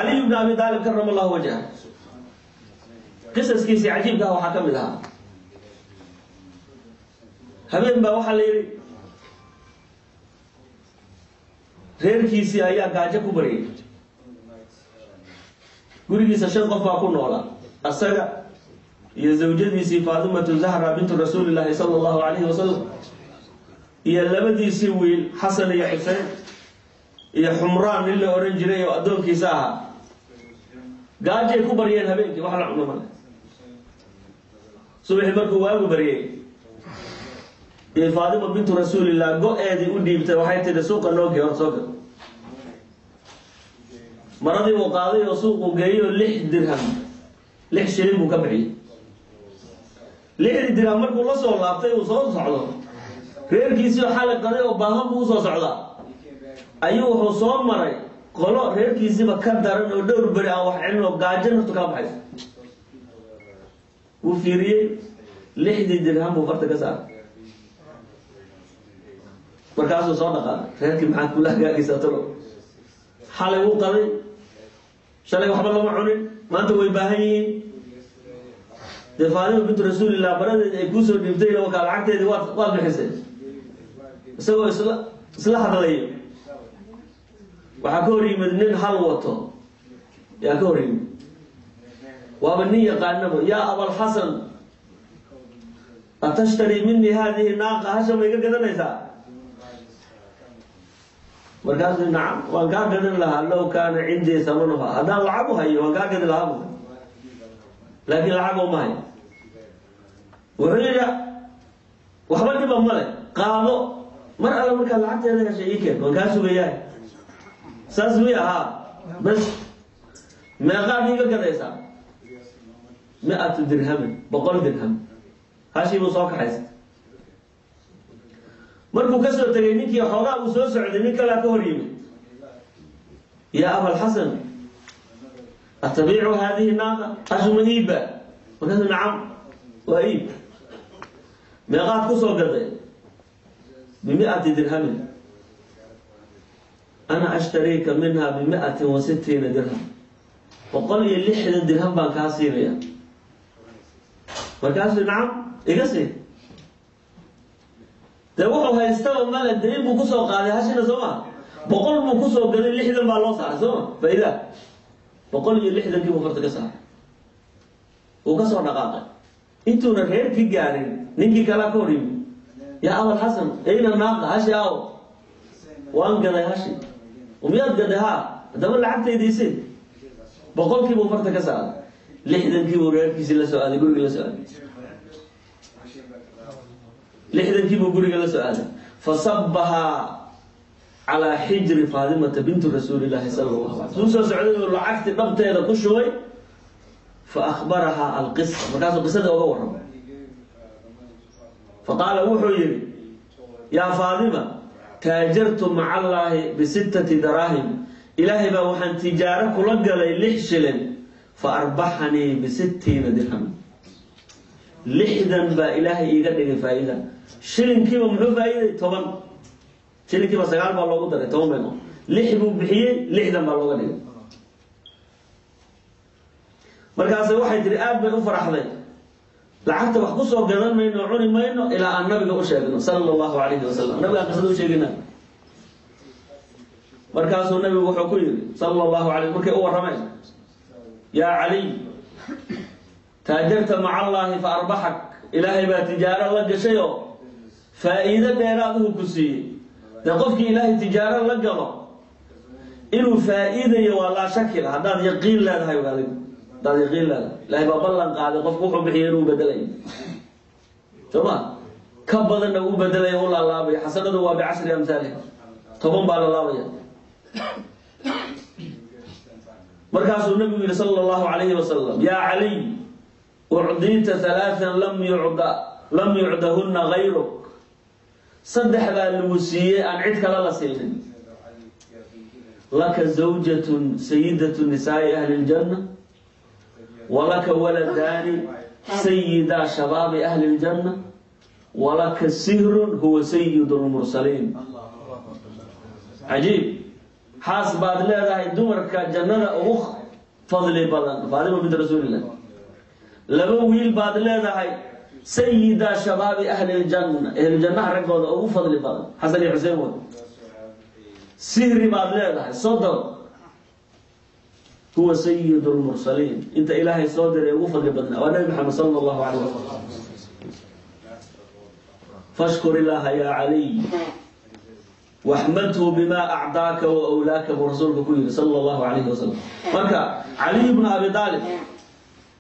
Caliy bn Abi Aalib karama allahu wajha, qisaskiisii cajiibka ah waxaa ka mid ahaa habeen baa waxaa la yidhi reerkiisii ayaa gaajo ku baryay. Gurigiisa 5 qof baa ku noolaa, asaga iyo zawjadiisii Faatimatu Zahra bintu Rasuulillaahi sala allahu calayhi wasalam, iyo labadiisii wiil Xasan iyo Xuseen, iyo Xumraan nin la ohan jiray oo addoonkiisa ahaa. Gaajay ku baryeen habeenkii, wax la cuno male. Subaxii markuu waagu baryey iyo Faatima bintu Rasuulillah go-eedii u dhiibtay, waxay tihi suuqa noo gee, hor soo gal. Maradii uu qaaday oo suuqu geeyo, 6 dirham, 6 shilin buu ka bixiyey. 6dii dirham markuu la soo laabtay, uu soo socdo, reerkiisii xalay qaday oo baahan buu usoo socdaa, ayuu wuxuu soo maray qolo reerkiisiiba ka daran oo dhowr beri aan wax celin oo gaajo naftu kala baxayso. Wuu fiiriyey, 6dii dirham buu farta ka saaray, markaasuu soo dhaqaaqay. Reerkii maxaa kula hagaagaysaa talo? Xalay wuu qaday, shalay waxba lama cunin, maanta way baahan yihiin. Dee Faatima bintu Rasuulillah baradeedi ay kuusoo dhiibtayna wakaa, lacagteedii waad bixisay. Isagoo isla hadlayo waxaa ka hor yimid nin hal wato yaa ka hor yimid, waaba nin yaqaanaba. Yaa Abalxasan, atashtarii minii haadihi naaqa? Hasha ma iga gadanaysaa? Markaasuu nacam, waan kaa gadan lahaa, low kaana cindii samanuha, haddaan lacag u hayo waan kaa gadi lahaa bu, laakiin lacag uma hayo. Wuxuu yidhi waxba dhiba male, qaado, mar alle markaad lacagteeda heshay ii keen, waan kaa sugayaa. Saas mi ahaa? Bas, meeqaad iiga gadaysaa? 100 dirhamin, 100 dirham. Hashii buu soo kaxaysta. Markuu ka soo tegay ninkii, xoogaa uu soo socday, nin kalaa ka hor yimid. Yaa Abalxasan, atabiicu haadihi naaqa? Hashuma iibba? Markaasuu nacam, waa iib. Meeqaad ku soo gaday? Bimi'ati dirhamin. Ana ashtariika minha bi160 dirham, 160 dirham baan kaa siinaya. Markaasuu nacam, iga sii. Dee wuxuu haystaba male, dayn buu kusoo qaaday hashina, soo ma? 100 buu kusoo gaday, 60 baa loo saaray, soo ma? Faa'iida 160kii buu farta ka saaray, wuu ka soo dhaqaaqay. Intuuna reerkii gaarin ninkii kalaa ka hor yimi. Yaa Abalxasan, ayna naaqa? Hashi aw? Waan gaday hashi. Miyaad gaday? Haa. Haddaba lacagtaydiisi. 100kii buu farta ka saaray, 60kii buu reerkiisii la soo aaday, gurigii la soo aaday. 60kii buu guriga la soo aaday. Fasabahaa calaa xijri Faatimata bintu Rasuuli llaahi sala allahu alay suu soo socday uu lacagtii dhabteeda ku shubay. Fa akhbarahaa alqisa, markaasuu qisadii oga warramay. Faqaala, wuxuu yidhi: yaa Faatima, taajartu maca allaahi bi6 daraahim, Ilaahay baa waxaan tijaaro kula galay 6 shilin, fa arbaxanii bi60 dirham, 60 baa Ilaahay iiga dhigay faa'iida. Shilinkiiba muxuu faa'iiday? 10. Shilinkiiba 9 baa loogu daray, 10 bay noqon. 6 buu bixiyey, 60 baa looga dhigay. Markaase waxay tihi, aad bay u faraxday, lacagta wax ku soo gadan mayno, cuni mayno ilaa aan nabiga u sheegno sala allahu calayhi wasalam. Nabigaan qisada u sheegina. Markaasuu nabigu wuxuu ku yidhi sala allahu alayh, markay u warrameen: yaa Caliy, taajarta maca allaahi fa arbaxak, Ilaahay baa tijaaro la gashay oo faa'iido dheeraaduhu ku siiyey. Dee qofkii Ilaahay tijaaro la galo inuu faa'iidayo waa laa shakila, haddaad yaqiin leedahay. Adigu haddaad yaqiin leedahay, Ilahay baa ballan qaaday qofku wuxuu bixiya inuu bedelayo, soo ma? Ka badanna uu bedelaya, u laalaabaya. Xasanadu waa bicashri amhaaliha, 10 baa la laabaya. Markaasuu nabigu yihi sala allahu calayhi wasalam: yaa Caliy, ucdiita halaathan lam yucdahunna gayruk, saddex baa lagu siiyey aan cid kale la siinin: laka zawjatun sayidatu nisaai ahli ljanna, walaka waladaani sayidaa shabaabi ahli ljanna, walaka sihrun huwa sayid lmursaliin. Cajiib. Xaas baad leedahay dumarka jannada ugu fadli badan, Faatima bint Rasuulillah. Laba wiil baad leedahay, sayida shabaabi ahli ljanna, ahlujannaha raggooda ugu fadli badan, Xasan iyo Xuseen. Wad sihri baad leedahay, 30, huwa sayid lmursaliin, inta Ilaahay soo diray ugu fadli badnaa waa Nabi Maxamed sala Allahu alayh wasalam. Fashkur illaaha ya Caliy waxmadhu bima acdaaka wa wlaaka, buu rasuulka ku yihi sala Allahu alayhi wasalam. Marka Caliy bnu Abi Aalib